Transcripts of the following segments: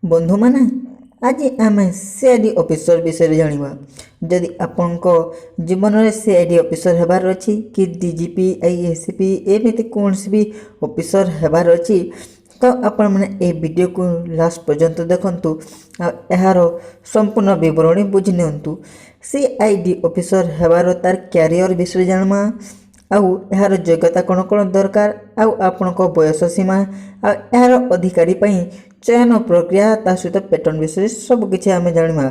ବନ୍ଧୁମାନେ, ଆଜି ଆମେ ସିଆଇଡି ଅଫିସର ବିଷୟରେ ଜାଣିବା। ଯଦି ଆପଣଙ୍କ ଜୀବନରେ ସିଆଇଡି ଅଫିସର ହେବାର ଅଛି କି ଡିଜିପି, ଆଇଏସିପି, ଏମିତି କୌଣସି ବି ଅଫିସର ହେବାର ଅଛି, ତ ଆପଣମାନେ ଏହି ଭିଡ଼ିଓକୁ ଲାଷ୍ଟ ପର୍ଯ୍ୟନ୍ତ ଦେଖନ୍ତୁ ଆଉ ଏହାର ସମ୍ପୂର୍ଣ୍ଣ ବିବରଣୀ ବୁଝି ନିଅନ୍ତୁ। ସିଆଇଡି ଅଫିସର ହେବାର ତାର କ୍ୟାରିୟର ବିଷୟରେ ଜାଣିମା ଆଉ ଏହାର ଯୋଗ୍ୟତା କ'ଣ କ'ଣ ଦରକାର ଆଉ ଆପଣଙ୍କ ବୟସ ସୀମା ଆଉ ଏହାର ଅଧିକାରୀ ପାଇଁ ଚୟନ ପ୍ରକ୍ରିୟା, ତା ସହିତ ପ୍ୟାଟର୍ନ ବିଷୟରେ ସବୁକିଛି ଆମେ ଜାଣିବା।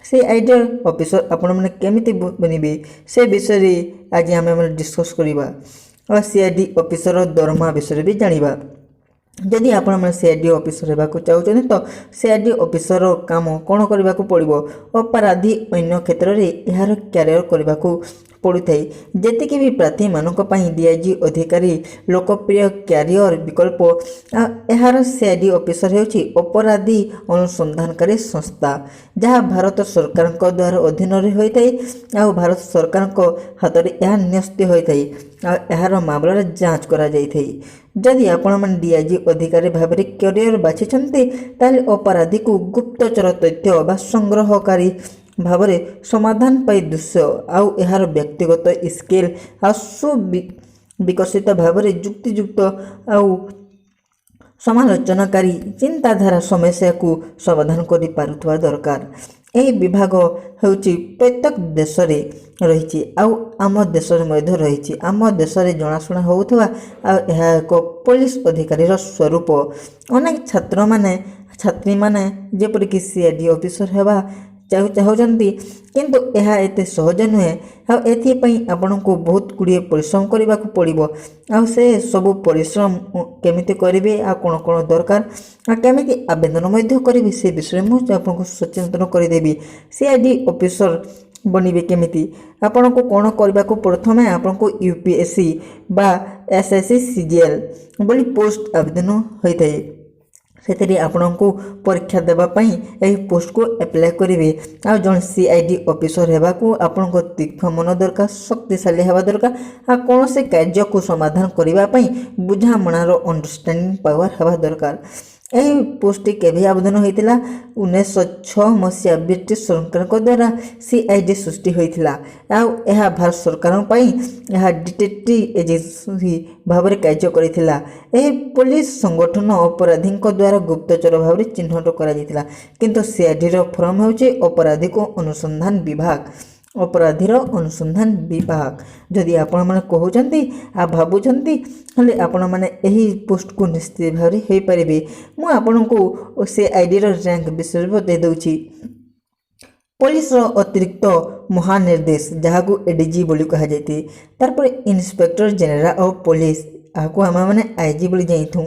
ସିଆଇଡି ଅଫିସର ଆପଣମାନେ କେମିତି ବନିବେ, ସେ ବିଷୟରେ ଆଜି ଆମେ ଡିସ୍କସ୍ କରିବା ଆଉ ସିଆଇଡି ଅଫିସର ଦରମା ବିଷୟରେ ବି ଜାଣିବା। ଯଦି ଆପଣମାନେ ସିଆଇଡି ଅଫିସର ହେବାକୁ ଚାହୁଁଛନ୍ତି, ତ ସିଆଇଡି ଅଫିସର କାମ କ'ଣ କରିବାକୁ ପଡ଼ିବ? ଅପରାଧୀ ଅନ୍ୟ କ୍ଷେତ୍ରରେ ଏହାର କ୍ୟାରିୟର କରିବାକୁ ପଡ଼ିଥାଏ। ଯେତିକି ବି ପ୍ରାର୍ଥୀମାନଙ୍କ ପାଇଁ ଡିଆଇଜି ଅଧିକାରୀ ଲୋକପ୍ରିୟ କ୍ୟାରିୟର ବିକଳ୍ପ। ଆଉ ଏହାର ସିଆଇଡି ଅଫିସର ହେଉଛି ଅପରାଧୀ ଅନୁସନ୍ଧାନକାରୀ ସଂସ୍ଥା, ଯାହା ଭାରତ ସରକାରଙ୍କ ଦ୍ୱାରା ଅଧୀନରେ ହୋଇଥାଏ ଆଉ ଭାରତ ସରକାରଙ୍କ ହାତରେ ଏହା ନ୍ୟସ୍ତ ହୋଇଥାଏ ଆଉ ଏହାର ମାମଲାର ଯାଞ୍ଚ କରାଯାଇଥାଏ। ଯଦି ଆପଣମାନେ ଡିଆଇଜି ଅଧିକାରୀ ଭାବରେ କ୍ୟାରିୟର ବାଛିଛନ୍ତି, ତାହେଲେ ଅପରାଧୀକୁ ଗୁପ୍ତଚର ତଥ୍ୟ ବା ସଂଗ୍ରହକାରୀ ଭାବରେ ସମାଧାନ ପାଇଁ ଦୃଶ୍ୟ ଆଉ ଏହାର ବ୍ୟକ୍ତିଗତ ସ୍କିଲ୍ ଆଉ ବିକଶିତ ଭାବରେ ଯୁକ୍ତିଯୁକ୍ତ ଆଉ ସମାଲୋଚନାକାରୀ ଚିନ୍ତାଧାରା ସମସ୍ୟାକୁ ସମାଧାନ କରିପାରୁଥିବା ଦରକାର। ଏହି ବିଭାଗ ହେଉଛି ପ୍ରତ୍ୟେକ ଦେଶରେ ରହିଛି ଆଉ ଆମ ଦେଶରେ ମଧ୍ୟ ରହିଛି। ଆମ ଦେଶରେ ଜଣାଶୁଣା ହେଉଥିବା ଆଉ ଏହା ଏକ ପୋଲିସ ଅଧିକାରୀର ସ୍ୱରୂପ। ଅନେକ ଛାତ୍ରମାନେ, ଛାତ୍ରୀମାନେ ଯେପରିକି ସିଆଇଡି ଅଫିସର ହେବା ଚାହୁଁଛନ୍ତି, କିନ୍ତୁ ଏହା ଏତେ ସହଜ ନୁହେଁ ଆଉ ଏଥିପାଇଁ ଆପଣଙ୍କୁ ବହୁତ ଗୁଡ଼ିଏ ପରିଶ୍ରମ କରିବାକୁ ପଡ଼ିବ। ଆଉ ସେ ସବୁ ପରିଶ୍ରମ କେମିତି କରିବେ ଆଉ କ'ଣ କ'ଣ ଦରକାର ଆଉ କେମିତି ଆବେଦନ ମଧ୍ୟ କରିବେ, ସେ ବିଷୟରେ ମୁଁ ଆପଣଙ୍କୁ ସଚେତନ କରିଦେବି। ସିଆଇଡି ଅଫିସର ବନିବେ କେମିତି, ଆପଣଙ୍କୁ କ'ଣ କରିବାକୁ? ପ୍ରଥମେ ଆପଣଙ୍କୁ ୟୁପିଏସସି ବା ଏସ୍ଏସ୍ସି ସିଜିଏଲ୍ ଭଳି ପୋଷ୍ଟ ଆବେଦନ ହୋଇଥାଏ। ସେଥିରେ ଆପଣଙ୍କୁ ପରୀକ୍ଷା ଦେବା ପାଇଁ ଏହି ପୋଷ୍ଟକୁ ଆପ୍ଲାଏ କରିବେ। ଆଉ ଜଣେ ସିଆଇଡି ଅଫିସର ହେବାକୁ ଆପଣଙ୍କ ତୀକ୍ଷ୍ଣ ମନ ଦରକାର, ଶକ୍ତିଶାଳୀ ହେବା ଦରକାର ଆଉ କୌଣସି କାର୍ଯ୍ୟକୁ ସମାଧାନ କରିବା ପାଇଁ ବୁଝାମଣାର ଅଣ୍ଡରଷ୍ଟାଣ୍ଡିଂ ପାୱାର ହେବା ଦରକାର। ଏହି ପୋଷ୍ଟଟି କେବେ ଆବେଦନ ହୋଇଥିଲା? 1906 ମସିହା ବ୍ରିଟିଶ ସରକାରଙ୍କ ଦ୍ୱାରା ସିଆଇଡି ସୃଷ୍ଟି ହୋଇଥିଲା ଆଉ ଏହା ଭାରତ ସରକାରଙ୍କ ପାଇଁ ଏହା ଡିଟେକ୍ଟିଭ ଏଜେନ୍ସି ଭାବରେ କାର୍ଯ୍ୟ କରିଥିଲା। ଏହି ପୋଲିସ ସଂଗଠନ ଅପରାଧୀଙ୍କ ଦ୍ୱାରା ଗୁପ୍ତଚର ଭାବରେ ଚିହ୍ନଟ କରାଯାଇଥିଲା। କିନ୍ତୁ ସିଆଇଡିର ଫର୍ମ ହେଉଛି ଅପରାଧୀକୁ ଅନୁସନ୍ଧାନ ବିଭାଗ, ଅପରାଧୀର ଅନୁସନ୍ଧାନ ବିଭାଗ। ଯଦି ଆପଣମାନେ କହୁଛନ୍ତି ଆଉ ଭାବୁଛନ୍ତି, ହେଲେ ଆପଣମାନେ ଏହି ପୋଷ୍ଟକୁ ନିଶ୍ଚିତ ଭାବରେ ହେଇପାରିବେ। ମୁଁ ଆପଣଙ୍କୁ ସେ ଆଇଡ଼ିର ର୍ୟାଙ୍କ ବିଷୟରେ ବତାଇ ଦେଉଛି। ପୋଲିସର ଅତିରିକ୍ତ ମହାନିର୍ଦ୍ଦେଶ, ଯାହାକୁ ଏଡିଜି ବୋଲି କୁହାଯାଇଥାଏ। ତାରପରେ ଇନ୍ସପେକ୍ଟର ଜେନେରାଲ ଅଫ୍ ପୋଲିସ, ଏହାକୁ ଆମେମାନେ ଆଇଜି ବୋଲି ଜାଣିଥାଉ।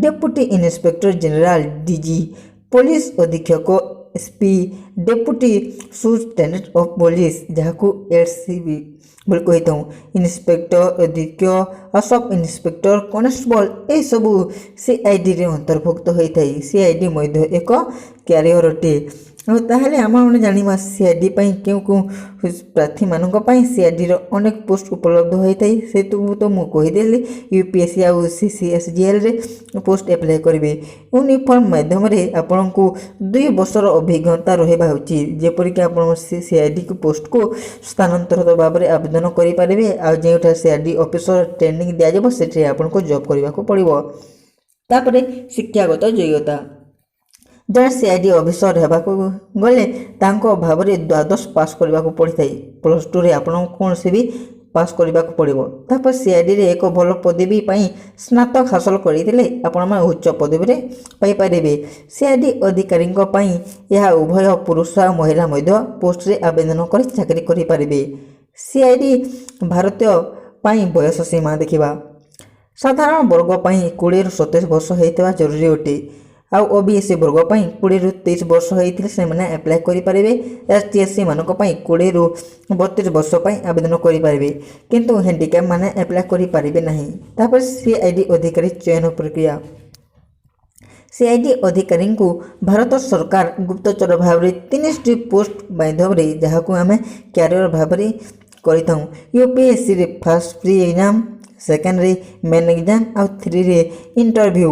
Deputy inspector general DG, police ଅଧୀକ୍ଷକ SP, deputy superintendent of police, ଯାହାକୁ ଏସ୍ପି ବୋଲି କହିଥାଉ, ଇନ୍ସପେକ୍ଟର ଅଧୀକ୍ଷକ ଆଉ ସବ୍ ଇନ୍ସପେକ୍ଟର, କନେଷ୍ଟବଳ, ଏସବୁ ସିଆଇଡିରେ ଅନ୍ତର୍ଭୁକ୍ତ ହୋଇଥାଏ। ସିଆଇଡି ମଧ୍ୟ ଏକ କ୍ୟାରିୟର ଅଟେ। ଆଉ ତାହେଲେ ଆମେମାନେ ଜାଣିବା, ସିଆଇଡି ପାଇଁ କେଉଁ କେଉଁ ପ୍ରାର୍ଥୀମାନଙ୍କ ପାଇଁ ସିଆଇଡିର ଅନେକ ପୋଷ୍ଟ ଉପଲବ୍ଧ ହୋଇଥାଏ। ସେ ତ ମୁଁ କହିଦେଲି, ୟୁପିଏସସି ଆଉ ସିସିଏସ୍ ଜିଏଲ୍ରେ ପୋଷ୍ଟ ଆପ୍ଲାଏ କରିବେ। ୟୁନିଫର୍ମ ମାଧ୍ୟମରେ ଆପଣଙ୍କୁ 2 ବର୍ଷର ଅଭିଜ୍ଞତା ରହିବା ଉଚିତ, ଯେପରିକି ଆପଣ ସିଆଇଡି ପୋଷ୍ଟକୁ ସ୍ଥାନାନ୍ତରିତ ଭାବରେ ଆବେଦନ କରିପାରିବେ। ଆଉ ଯେଉଁଠାରେ ସିଆଇଡି ଅଫିସର ଟ୍ରେନିଂ ଦିଆଯିବ, ସେଠାରେ ଆପଣଙ୍କୁ ଜବ୍ କରିବାକୁ ପଡ଼ିବ। ତାପରେ ଶିକ୍ଷାଗତ ଯୋଗ୍ୟତା। ଜଣେ ସିଆଇଡି ଅଫିସର ହେବାକୁ ଗଲେ ତାଙ୍କ ଭାବରେ ଦ୍ୱାଦଶ ପାସ୍ କରିବାକୁ ପଡ଼ିଥାଏ। +2ରେ ଆପଣଙ୍କୁ କୌଣସି ବି ପାସ୍ କରିବାକୁ ପଡ଼ିବ। ତାପରେ ସିଆଇଡିରେ ଏକ ଭଲ ପଦବୀ ପାଇଁ ସ୍ନାତକ ହାସଲ କରିଥିଲେ ଆପଣମାନେ ଉଚ୍ଚ ପଦବୀରେ ପାଇପାରିବେ। ସିଆଇଡି ଅଧିକାରୀଙ୍କ ପାଇଁ ଏହା ଉଭୟ ପୁରୁଷ ଆଉ ମହିଳା ମଧ୍ୟ ପୋଷ୍ଟରେ ଆବେଦନ କରି ଚାକିରି କରିପାରିବେ। ସିଆଇଡି ଭାରତୀୟ ପାଇଁ ବୟସ ସୀମା ଦେଖିବା। ସାଧାରଣ ବର୍ଗ ପାଇଁ 20ରୁ 27 ବର୍ଷ ହେଇଥିବା ଜରୁରୀ ଅଟେ। ଆଉ ଓବିସି ବର୍ଗ ପାଇଁ 20ରୁ 23 ବର୍ଷ ହେଇଥିଲେ ସେମାନେ ଆପ୍ଲାଏ କରିପାରିବେ। ଏସ୍ ଟି, ଏସ୍ ସି ମାନଙ୍କ ପାଇଁ 20ରୁ 32 ବର୍ଷ ପାଇଁ ଆବେଦନ କରିପାରିବେ, କିନ୍ତୁ ହ୍ୟାଣ୍ଡିକ୍ୟାପ୍ ମାନେ ଆପ୍ଲାଏ କରିପାରିବେ ନାହିଁ। ତାପରେ ସିଆଇଡି ଅଧିକାରୀ ଚୟନ ପ୍ରକ୍ରିୟା। ସିଆଇଡି ଅଧିକାରୀଙ୍କୁ ଭାରତ ସରକାର ଗୁପ୍ତଚର ଭାବରେ 3ଟି ପୋଷ୍ଟ ମାଧ୍ୟମରେ, ଯାହାକୁ ଆମେ କ୍ୟାରିୟର ଭାବରେ କରିଥାଉ, ୟୁପିଏସ୍ସିରେ ଫାର୍ଷ୍ଟ ପ୍ରି ଏକ୍ଜାମ୍, ସେକେଣ୍ଡରେ ମେନ୍ ଏକ୍ଜାମ୍ ଆଉ ଥ୍ରୀରେ ଇଣ୍ଟରଭ୍ୟୁ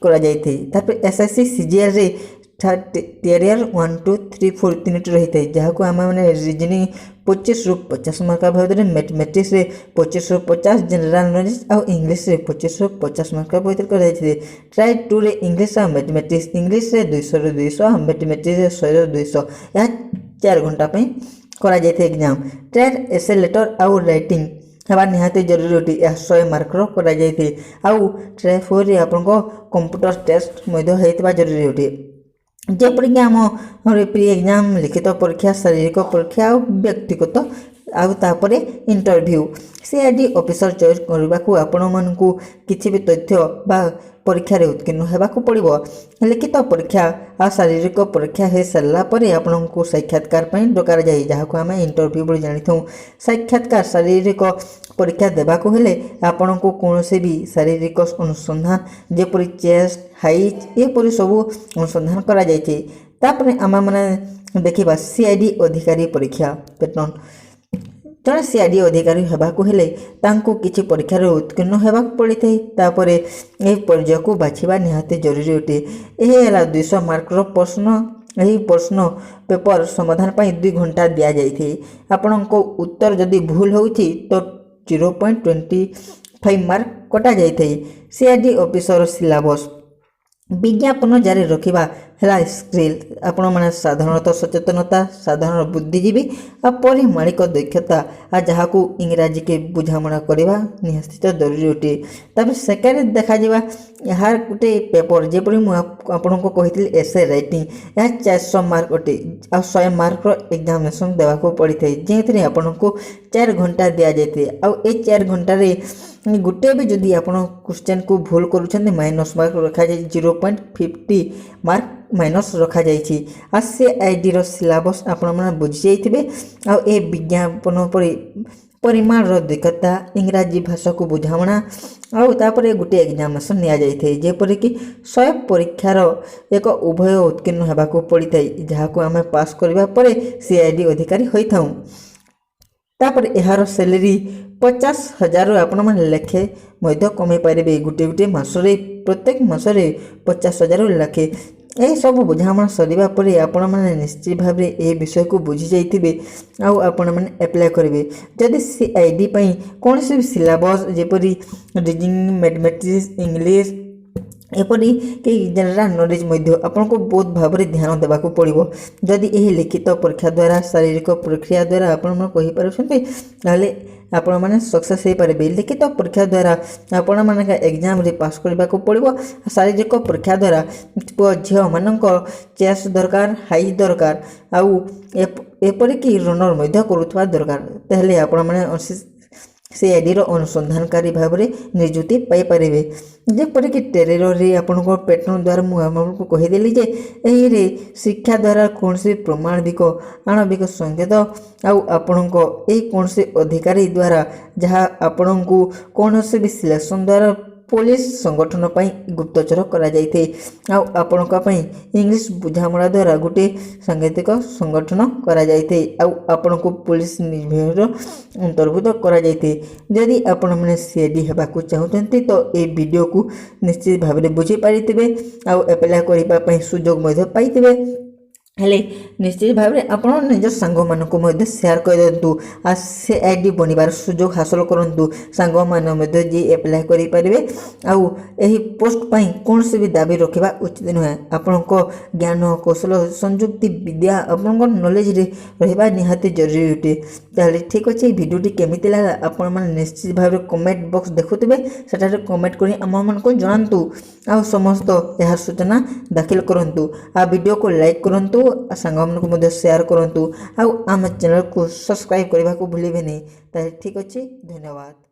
କରାଯାଇଥାଏ। ତାପରେ ଏସ୍ଏସ୍ସି ସିଜିଏଲ୍ରେ ଟେରିୟର 1, 2, 3, 4 ତିନୋଟି ରହିଥାଏ, ଯାହାକୁ ଆମେମାନେ ରିଜନିଂ 25ରୁ 50 ମାର୍କ ଭିତରେ, ମ୍ୟାଥମେଟିକ୍ସରେ 25ରୁ 50, ଜେନେରାଲ ନଲେଜ ଆଉ ଇଂଲିଶରେ 25ରୁ 50 ମାର୍କ ଭିତରେ କରାଯାଇଥାଏ। ଟାୟାର 2ରେ ଇଂଲିଶ ଆଉ ମ୍ୟାଥମେଟିକ୍ସ, ଇଂଲିଶରେ 200ରୁ 200 ଆଉ ମ୍ୟାଥମେଟିକ୍ସରେ 100ରୁ 200। ଏହା 4 ଘଣ୍ଟା ପାଇଁ କରାଯାଇଥାଏ ଏକ୍ଜାମ୍। ଟାୟାର ଏସେ ଲେଟର ଆଉ ରାଇଟିଂ ହେବା ନିହାତି ଜରୁରୀ ଅଟେ। ଏହା 100 ମାର୍କର କରାଯାଇଥାଏ। ଆଉ ଟାୟାର 4ରେ ଆପଣଙ୍କ କମ୍ପ୍ୟୁଟର ଟେଷ୍ଟ ମଧ୍ୟ ହେଇଥିବା ଜରୁରୀ ଅଟେ। ଯେପରିକି ଆମ ପ୍ରି ଏକ୍ଜାମ୍, ଲିଖିତ ପରୀକ୍ଷା, ଶାରୀରିକ ପରୀକ୍ଷା ଆଉ ବ୍ୟକ୍ତିଗତ ଆଉ ତାପରେ ଇଣ୍ଟରଭ୍ୟୁ। ସିଆଇଡି ଅଫିସର ଚଏସ୍ କରିବାକୁ ଆପଣମାନଙ୍କୁ କିଛି ବି ତଥ୍ୟ ବା ପରୀକ୍ଷାରେ ଉତ୍ତୀର୍ଣ୍ଣ ହେବାକୁ ପଡ଼ିବ। ଲିଖିତ ପରୀକ୍ଷା ଆଉ ଶାରୀରିକ ପରୀକ୍ଷା ହୋଇସାରିଲା ପରେ ଆପଣଙ୍କୁ ସାକ୍ଷାତକାର ପାଇଁ ଡକାଯାଏ, ଯାହାକୁ ଆମେ ଇଣ୍ଟରଭ୍ୟୁ ବୋଲି ଜାଣିଥାଉ। ସାକ୍ଷାତକାର ଶାରୀରିକ ପରୀକ୍ଷା ଦେବାକୁ ହେଲେ ଆପଣଙ୍କୁ କୌଣସି ବି ଶାରୀରିକ ଅନୁସନ୍ଧାନ, ଯେପରି ଚେଷ୍ଟ, ହାଇଟ୍, ଏପରି ସବୁ ଅନୁସନ୍ଧାନ କରାଯାଇଛି। ତାପରେ ଆମେମାନେ ଦେଖିବା ସିଆଇଡି ଅଧିକାରୀ ପରୀକ୍ଷା ପ୍ୟାଟର୍ନ। ଜଣେ ସିଆଇଡି ଅଧିକାରୀ ହେବାକୁ ହେଲେ ତାଙ୍କୁ କିଛି ପରୀକ୍ଷାରେ ଉତ୍ତୀର୍ଣ୍ଣ ହେବାକୁ ପଡ଼ିଥାଏ। ତାପରେ ଏହି ପର୍ଯ୍ୟାୟକୁ ବାଛିବା ନିହାତି ଜରୁରୀ ଅଟେ। ଏହି ହେଲା 200 ମାର୍କର ପ୍ରଶ୍ନ। ଏହି ପ୍ରଶ୍ନ ପେପର ସମାଧାନ ପାଇଁ 2 ଘଣ୍ଟା ଦିଆଯାଇଥାଏ। ଆପଣଙ୍କ ଉତ୍ତର ଯଦି ଭୁଲ ହେଉଛି, ତ 0.25 ମାର୍କ କଟାଯାଇଥାଏ। ସିଆଇଡି ଅଫିସର ସିଲାବସ୍ ବିଜ୍ଞାପନ ଜାରି ରଖିବା ହେଲା ସ୍କିଲ୍। ଆପଣମାନେ ସାଧାରଣତଃ ସଚେତନତା, ସାଧାରଣ ବୁଦ୍ଧିଜୀବୀ ଆଉ ପରିମାଣିକ ଦକ୍ଷତା ଆଉ ଯାହାକୁ ଇଂରାଜୀକି ବୁଝାମଣା କରିବା ନିଶ୍ଚିତ ଜରୁରୀ ଅଟେ। ତାପରେ ସେକେଣ୍ଡ ଦେଖାଯିବା ଏହା ଗୋଟେ ପେପର, ଯେପରି ମୁଁ ଆପଣଙ୍କୁ କହିଥିଲି ଏସେ ରାଇଟିଂ। ଏହା 400 ମାର୍କ ଅଟେ ଆଉ 100 ମାର୍କର ଏକ୍ଜାମିନେସନ୍ ଦେବାକୁ ପଡ଼ିଥାଏ, ଯେଉଁଥିରେ ଆପଣଙ୍କୁ 4 ଘଣ୍ଟା ଦିଆଯାଇଥାଏ। ଆଉ ଏଇ 4 ଘଣ୍ଟାରେ ଗୋଟେ ବି ଯଦି ଆପଣ କ୍ୱେଶ୍ଚନ୍କୁ ଭୁଲ କରୁଛନ୍ତି, ମାଇନସ୍ ମାର୍କ ରଖାଯାଇଛି, 0.50 ମାର୍କ ମାଇନସ୍ ରଖାଯାଇଛି। ଆଉ ସେ ଆଇଡ଼ିର ସିଲାବସ୍ ଆପଣମାନେ ବୁଝିଯାଇଥିବେ। ଆଉ ଏ ବିଜ୍ଞାପନ ପରି ପରିମାଣର ଦକ୍ଷତା, ଇଂରାଜୀ ଭାଷାକୁ ବୁଝାମଣା ଆଉ ତାପରେ ଗୋଟିଏ ଏକ୍ଜାମିନେସନ୍ ନିଆଯାଇଥାଏ, ଯେପରିକି 100 ପରୀକ୍ଷାର ଏକ ଉଭୟ ଉତ୍ତୀର୍ଣ୍ଣ ହେବାକୁ ପଡ଼ିଥାଏ, ଯାହାକୁ ଆମେ ପାସ୍ କରିବା ପରେ ସିଆଇଡି ଅଧିକାରୀ ହୋଇଥାଉ। ତାପରେ ଏହାର ସାଲେରୀ 50,000ରୁ ଆପଣମାନେ ଲକ୍ଷେ ମଧ୍ୟ କମେଇ ପାରିବେ ଗୋଟିଏ ଗୋଟିଏ ମାସରେ, ପ୍ରତ୍ୟେକ ମାସରେ 50,000ରୁ ଲକ୍ଷେ। ଏହିସବୁ ବୁଝାମଣା ସରିବା ପରେ ଆପଣମାନେ ନିଶ୍ଚିତ ଭାବରେ ଏହି ବିଷୟକୁ ବୁଝି ଯାଇଥିବେ ଆଉ ଆପଣମାନେ ଆପ୍ଲାଏ କରିବେ। ଯଦି ସିଆଇଡି ପାଇଁ କୌଣସି ବି ସିଲାବସ୍, ଯେପରି ରିଜନିଂ, ମ୍ୟାଥମେଟିକ୍ସ, ଇଂଲିଶ, ଏପରି କି ଜେନେରାଲ ନଲେଜ ମଧ୍ୟ ଆପଣଙ୍କୁ ବହୁତ ଭାବରେ ଧ୍ୟାନ ଦେବାକୁ ପଡ଼ିବ। ଯଦି ଏହି ଲିଖିତ ପରୀକ୍ଷା ଦ୍ୱାରା, ଶାରୀରିକ ପ୍ରକ୍ରିୟା ଦ୍ୱାରା ଆପଣମାନେ କହିପାରୁଛନ୍ତି, ତାହେଲେ ଆପଣମାନେ ସକ୍ସେସ୍ ହେଇପାରିବେ। ଲିଖିତ ପରୀକ୍ଷା ଦ୍ୱାରା ଆପଣମାନଙ୍କ ଏକ୍ଜାମ୍ରେ ପାସ୍ କରିବାକୁ ପଡ଼ିବ। ଶାରୀରିକ ପରୀକ୍ଷା ଦ୍ୱାରା ପୁଅ ଝିଅମାନଙ୍କ ଚେଷ୍ଟ ଦରକାର, ହାଇଟ୍ ଦରକାର ଆଉ ଏପରିକି ରନର୍ ମଧ୍ୟ କରୁଥିବା ଦରକାର। ତାହେଲେ ଆପଣମାନେ ସିଆଇଡ଼ିର ଅନୁସନ୍ଧାନକାରୀ ଭାବରେ ନିଯୁକ୍ତି ପାଇପାରିବେ। ଯେପରିକି ଟେରିରରେ ଆପଣଙ୍କ ପ୍ୟାଟର୍ନ ଦ୍ୱାରା ମୁଁ ଆପଣଙ୍କୁ କହିଦେଲି ଯେ ଏହିରେ ଶିକ୍ଷା ଦ୍ୱାରା କୌଣସି ପ୍ରମାଣିକ ଆଣବିକ ସଂକେତ ଆଉ ଆପଣଙ୍କ ଏହି କୌଣସି ଅଧିକାରୀ ଦ୍ୱାରା, ଯାହା ଆପଣଙ୍କୁ କୌଣସି ବି ସିଲେକ୍ସନ୍ ଦ୍ୱାରା ପୋଲିସ ସଂଗଠନ ପାଇଁ ଗୁପ୍ତଚର କରାଯାଇଥାଏ। ଆଉ ଆପଣଙ୍କ ପାଇଁ ଇଂଲିଶ ବୁଝାମଣା ଦ୍ୱାରା ଗୋଟିଏ ସାଂଗୀତିକ ସଂଗଠନ କରାଯାଇଥାଏ ଆଉ ଆପଣଙ୍କୁ ପୋଲିସ ନିର୍ଭର ଅନ୍ତର୍ଭୁକ୍ତ କରାଯାଇଥାଏ। ଯଦି ଆପଣମାନେ ସିଆଇଡି ହେବାକୁ ଚାହୁଁଛନ୍ତି, ତ ଏହି ଭିଡ଼ିଓକୁ ନିଶ୍ଚିତ ଭାବରେ ବୁଝିପାରିଥିବେ ଆଉ ଆପ୍ଲାଏ କରିବା ପାଇଁ ସୁଯୋଗ ମଧ୍ୟ ପାଇଥିବେ। ହେଲେ ନିଶ୍ଚିତ ଭାବରେ ଆପଣ ନିଜ ସାଙ୍ଗମାନଙ୍କୁ ମଧ୍ୟ ସେୟାର କରିଦିଅନ୍ତୁ ଆଉ ସେ ଆଇଡି ବନିବାର ସୁଯୋଗ ହାସଲ କରନ୍ତୁ। ସାଙ୍ଗମାନେ ମଧ୍ୟ ଯିଏ ଆପ୍ଲାଏ କରିପାରିବେ। ଆଉ ଏହି ପୋଷ୍ଟ ପାଇଁ କୌଣସି ବି ଦାବି ରଖିବା ଉଚିତ ନୁହେଁ। ଆପଣଙ୍କ ଜ୍ଞାନ କୌଶଳ, ସଂଯୁକ୍ତି ବିଦ୍ୟା ଆପଣଙ୍କ ନଲେଜରେ ରହିବା ନିହାତି ଜରୁରୀ ଅଟେ। ତାହେଲେ ଠିକ୍ ଅଛି, ଏହି ଭିଡ଼ିଓଟି କେମିତି ଲାଗିଲା ଆପଣମାନେ ନିଶ୍ଚିତ ଭାବରେ କମେଣ୍ଟ ବକ୍ସ ଦେଖୁଥିବେ, ସେଠାରେ କମେଣ୍ଟ କରି ଆମମାନଙ୍କୁ ଜଣାନ୍ତୁ ଆଉ ସମସ୍ତ ଏହାର ସୂଚନା ଦାଖିଲ କରନ୍ତୁ। ଆଉ ଭିଡ଼ିଓକୁ ଲାଇକ୍ କରନ୍ତୁ ଆଉ ସାଙ୍ଗମାନଙ୍କୁ ମଧ୍ୟ ସେୟାର କରନ୍ତୁ ଆଉ ଆମ ଚ୍ୟାନେଲକୁ ସବସ୍କ୍ରାଇବ୍ କରିବାକୁ ଭୁଲିବେନି। ତାହେଲେ ଠିକ୍ ଅଛି, ଧନ୍ୟବାଦ।